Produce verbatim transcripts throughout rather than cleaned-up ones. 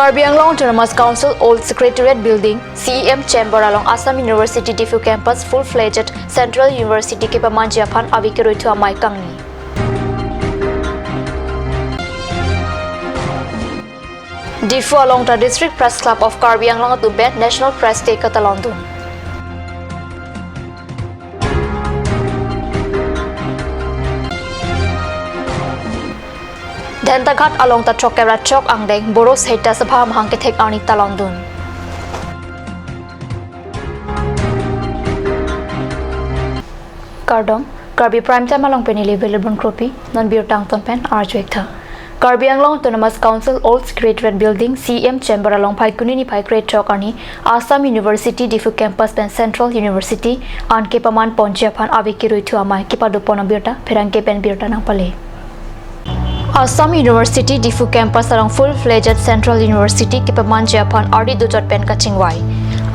Karbi Anglong Autonomous Council Old Secretariat Building, C E M Chamber along Assam University Diphu Campus full-fledged Central University kepamanji aphan ave kiruithu amei kangni. Diphu along ta District Press Club of Karbi Anglong atum pen National Press Day katalondun. Dentaghat along ta throkkep ra throk angdeng Bodo Sahitya Sabha amahang kethek arni talondun. Kardom, Karbi Prime Time along pen neli Velebon Kropi, non birta angton pen arju-ik tha. Karbi Anglong Autonomous Council Old Secretariat Building, C E M Chamber along Phaikuni niphai krethrok arni Assam University Diphu Campus pen Central University an kepaman ponji aphan ave kiruithu amei kepadopon abirta pherangke pen birta nangpale. Assam University Diphu Campus along full-fledged Central University kepamanji aphan ardi dojot pen kachingvai.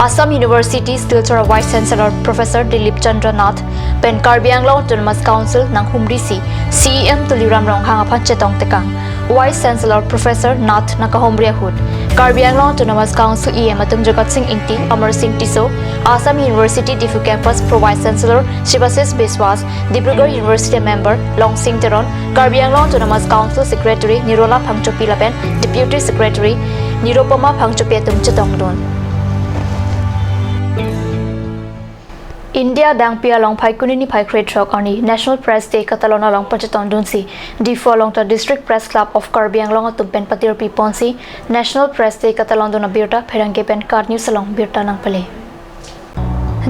Assam University Silchar Vice Chancellor Professor Dilip Chandra Nath pen Karbi Anglong Autonomous Council nanghumrisi C E M Tuliram Ronghang aphan chetong tekang. Vice Chancellor Professor Nath nangkahumri ahut Karbi Anglong Autonomous Council E M atum Jagat Sing Engti, Amar Sing Tisso, Assam University Diphu Campus Pro Vice Chancellor Shibashish Biswas, Dibrugarh University member Longsing Teron, Karbi Anglong Autonomous Council Secretary Nirola Phangchopi lapen Deputy Secretary Nirupama Phangchopi atum chetongdun. India adangpi along Phaikuni niphai krethrok arni National Press Day katalon along pachetongdunsi, Diphu along ta District Press Club of Karbi Anglong atum pen patirpi ponsi National Press Day katalondun abirta pherangke pen KAT News along birta nangpale.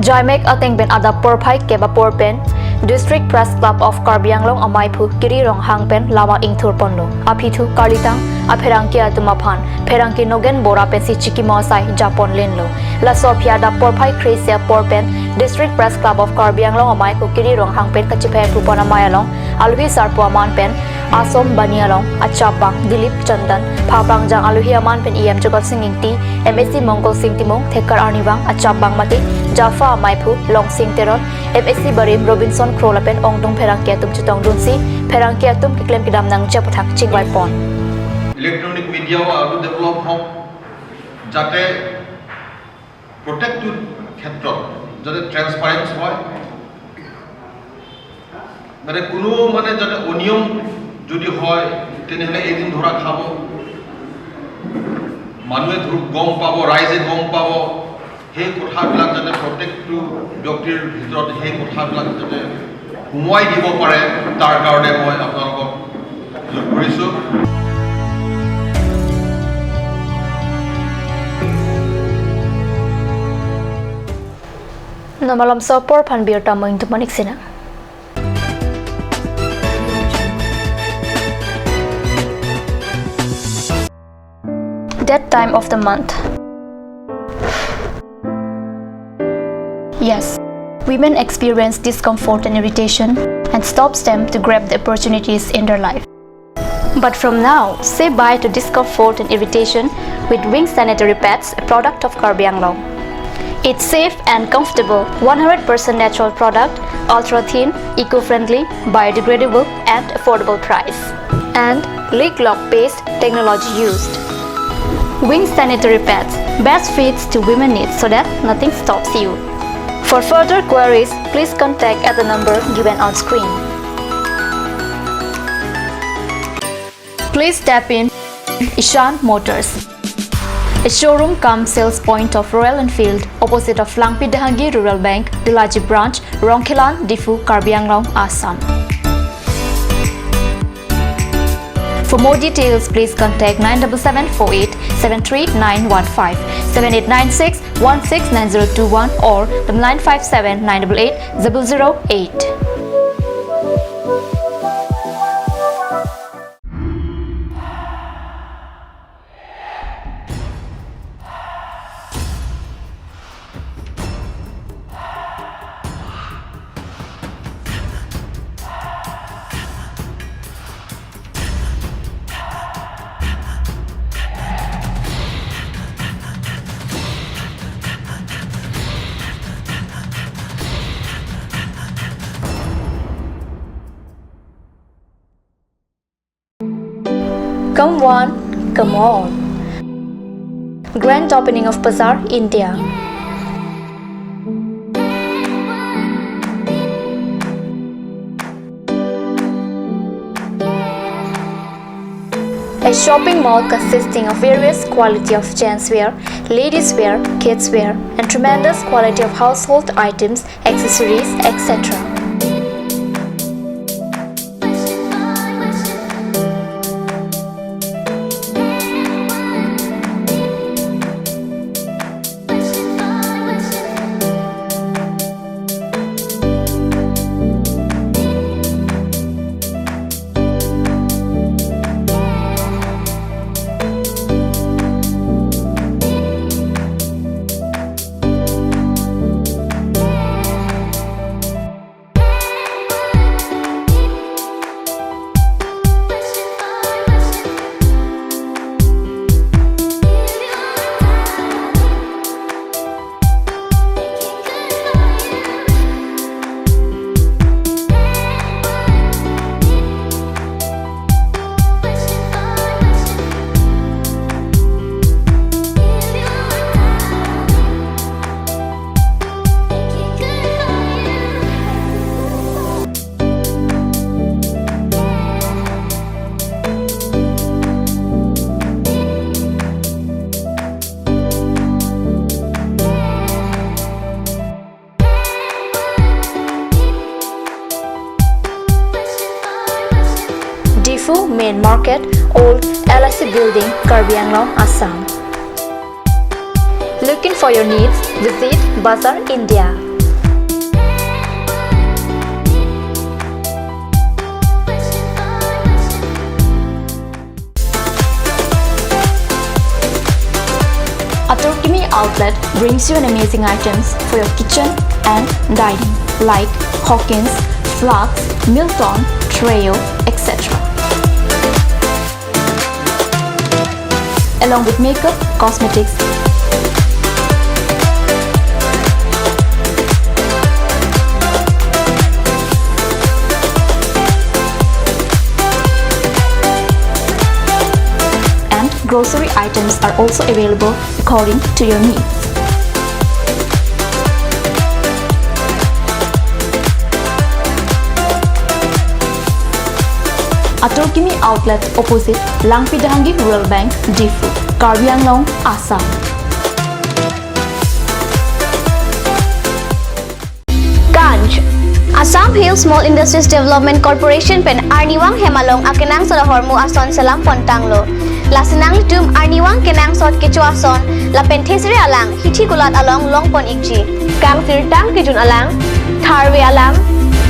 Jaimek ateng pen adap porphai kep apor pen District Press Club of Karbi Anglong ameiphu Kiri Ronghang pen lama ingthur ponlo. Aphi thu karlitang apherangke atum aphan pherangke Nogen Bora pensi chikimo asai japon lenlo. Laso aphi adap porphai kre-isi apor pen District Press Club of Karbi Anglong ameiphu Kiri Ronghang pen kachephai aphu pon amei along alohi sarpo aman pen Asom Bani along achap abang Dilip Chandan, Phapangjang alohi aman pen E M Jagat Sing Engti, M A C Mongkol Sing Timung, thekar arnivang achap abang mate Jafa ameiphu Longsing Teron, M A C barim Robinson Kro lapen ongdung pherangke atum chetongdunsi pherangke atum keklem kedam nangji aphuthak chingvai pon. Electronic media o aru develop hok, jate প্ৰত্যেকটো ক্ষেত্ৰত যাতে ট্ৰেন্সপাৰেন্স হয়, মানে কোনো মানে যাতে অনিয়ম যদি হয়, তেনেহ'লে এদিন ধৰা খাব, মানুহে ধৰ-, গম পাব, ৰাইজে গম পাব। সেই কথাবিলাক যাতে প্ৰত্যেকটো ব্যক্তিৰ ভিতৰত সেই কথাবিলাক যাতে সোমোৱাই দিব পাৰে, তাৰ কাৰণে মই আপোনালোকক জোৰ কৰিছোঁ। Nonmalom so apor aphan birta mo ingtumanik sina. That time of the month. Yes, women experience discomfort and irritation, and stops them to grab the opportunities in their life. But from now, say bye to discomfort and irritation with Wings sanitary pads, a product of Karbi Anglong. It's safe and comfortable, one hundred percent natural product, ultra thin, eco-friendly, biodegradable, and affordable price. And leak lock paste technology used. Wings sanitary pads, best fits to women needs so that nothing stops you. For further queries, please contact at the number given on screen. Please tap in Ishan Motors, a showroom cum sales point of Royal Enfield, opposite of Langpi Dehangi Rural Bank, Delaji Branch, Rongkhelan, Diphu, Karbi Anglong, Assam. For more details, please contact nine double seven four eight seven three nine one five, seven eight nine six one six nine zero two one or the nine five seven nine double eight double zero eight. Come one, come all. Grand opening of Bazaar, India. A shopping mall consisting of various quality of gents wear, ladies wear, kids wear, and tremendous quality of household items, accessories, et cetera. Diphu Main Market, Old L I C Building, Karbi Anglong, Assam. Looking for your needs? Visit Bazaar India. Ator Kimi Outlet brings you an amazing items for your kitchen and dining, like Hawkins, Flux, Milton, Treo, et cetera. Along with makeup, cosmetics, and grocery items are also available according to your needs. Ator Kimi Outlet, opposite Langpi Dehangi Rural Bank, Diphu, Karbi Anglong, Assam. Kanj. Assam Hill Small Industries Development Corporation pen arnivang hem along akenangsot ahormu ason selam pontanglo. Lasi nanglitum arnivang kenangsot kecho ason lapen thesere alang hithi kulat along longpon ikji. Kangsirtang kejun alang, tharve alang,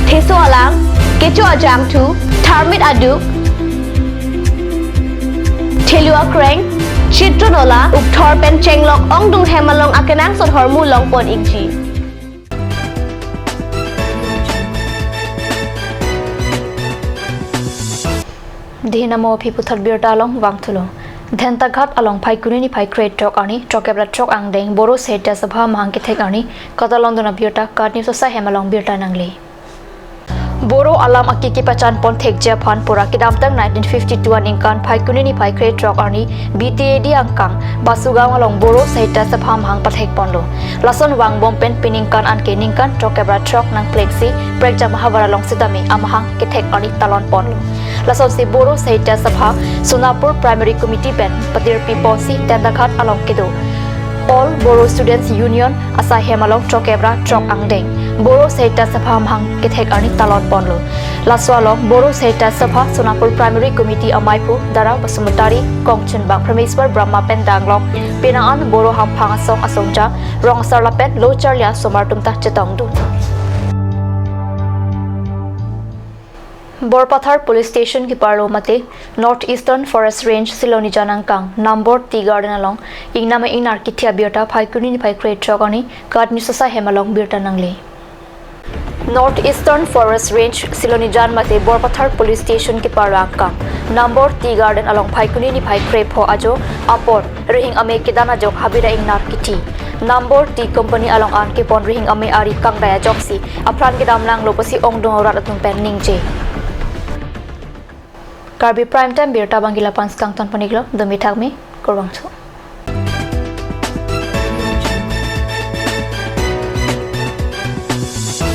theso alang, kecho ajangthu, tharmit aduk, thelu akreng, chitro nola, ukthor pen chenglok ongdung hem along akenangsot ahormu longpon ikji. Dei namo aphi puthot birta along vangthulo. Dentaghat along Phaikuni niphai krethrok arni throkkep ra throk angdeng Boro Sahitya Sabha mahang kethek arni katalon dun abirta KAT News asai hem along birta nangle. Boro alam aki kepachan pon thekji aphan pura kedamtang nineteen fifty-two aningkan Phaikuni niphai krethrok arni B T A D angkang Basugaon along Boro Sahitya Sabha mahang pathek ponlo. Lason vangbom pen piningkan anke ningkan throkkep ra throk nangplengsi prekjam ahavar along sitame amahang kethek arni talon ponlo. Lasonsi Boro Sahitya Sabha Sonapur Primary Committee pen patirpi ponsi Dentaghat along kedo All Boro Students Union asai hem along throkkep ra throk angdeng Boro Sahitya Sabha mahang kethek arni talon ponlo. Laso along Boro Sahitya Sabha Sonapur Primary Committee amaiphu Dara Basumatary, kongchunbang Prameswar Brahma pen danglok penang an Boro hamphang asong asongja, rong asar lapen lo charli asomar atum ta chetongdun. Borpathar Police Station keparlo mate North Eastern Forest Range Silonijan angkang Nambor Tea Garden along ingnam ingnar kithi abirta Phaikuni niphai krethrok arni KAT News asai hem along birta nangle. North Eastern Forest Range Silonijan mate Borpathar Police Station keparlo angkang Nambor Tea Garden along Phaikuni niphai krepho ajo apor rihing ame kedan ajok habida ingnar kithi Nambor Tea Company along an kepon rihing ame ari kangdai ajoksi apran kedam langlo pusi ongdung arat atum pen ningje. Karbi Prime Time birta abangke la-an pen kangton pon-iklo, dumi thakmi, kurvangthu.